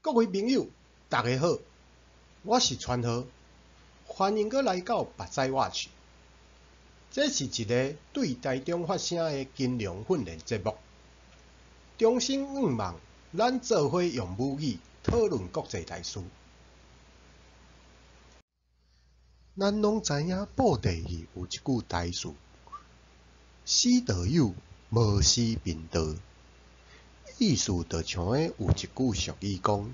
各位朋友，大家好，我是川河，歡迎閣來到目屎 Watch。這是一个對台中發聲的金融訓練節目。衷心願望，咱做伙用母語討論國際大事。咱攏知影布袋戲有一句台詞：死道友，無死貧道。意思就像咧有一句俗語講：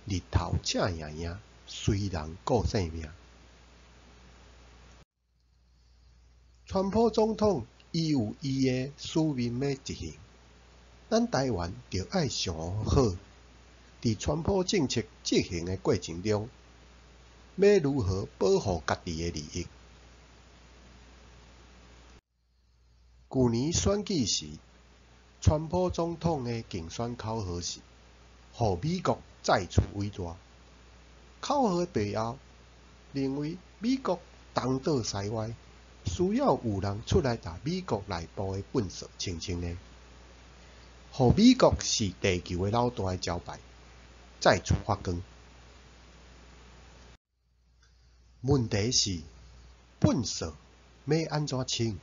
日頭赤炎炎，隨人顧性命。川普總統伊有伊的使命欲執行，咱台灣著愛想好，佇川普政策執行的過程中，欲如何保護家己的利益？舊年選舉時，川普總統的競選口號是“予美國再次偉大”。口號的背後，認為美國東倒西歪，需要有人出來共美國內部的糞掃清清的，予美國是地球的老大的招牌再次發光。問題是，糞掃欲按怎清？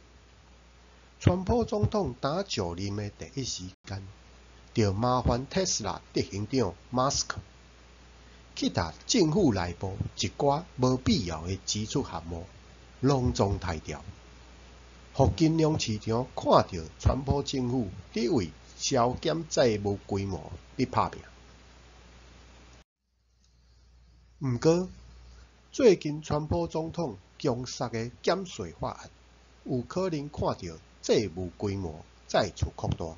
川普總統當就任的第一時間，就麻煩特斯拉執行長馬斯克去共政府內部一寡無必要的支出項目攏總刣掉，予金融市場看著川普政府佇為削減債務規模佇拍拚。毋過，最近川普總統強殺的減稅法案，有可能看著債務規模再次擴大，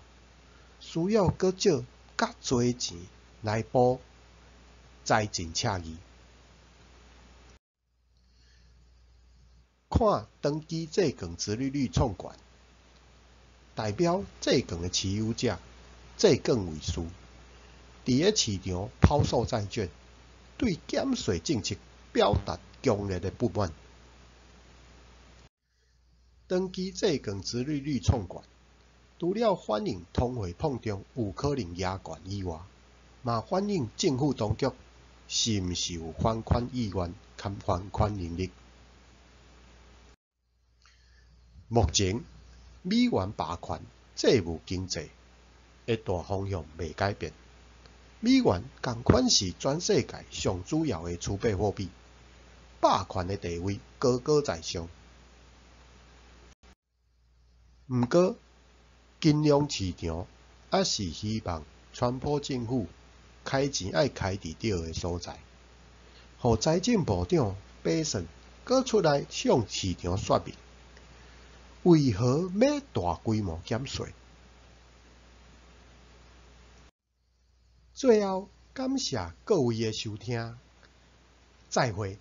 需要閣借較濟錢來補財政赤字。看長期債券殖利率創懸，代表債券的持有者、債券衛士，佇咧市場拋售債券，對減稅政策表達強烈的不滿。長期債券殖利率創懸，除了反映通貨膨脹有可能壓懸以外，嘛反映政府當局是毋是有還款意願佮還款能力。目前，美元霸權、債務經濟的大方向袂改變，美元仝款是全世界上主要的儲備貨幣，霸權的地位高高在上。毋過，金融市場猶是希望川普政府開錢愛開佇對的所在，予財政部長貝森閣出來向市場說明，為何欲大規模減稅。最後，感謝各位的收聽，再會。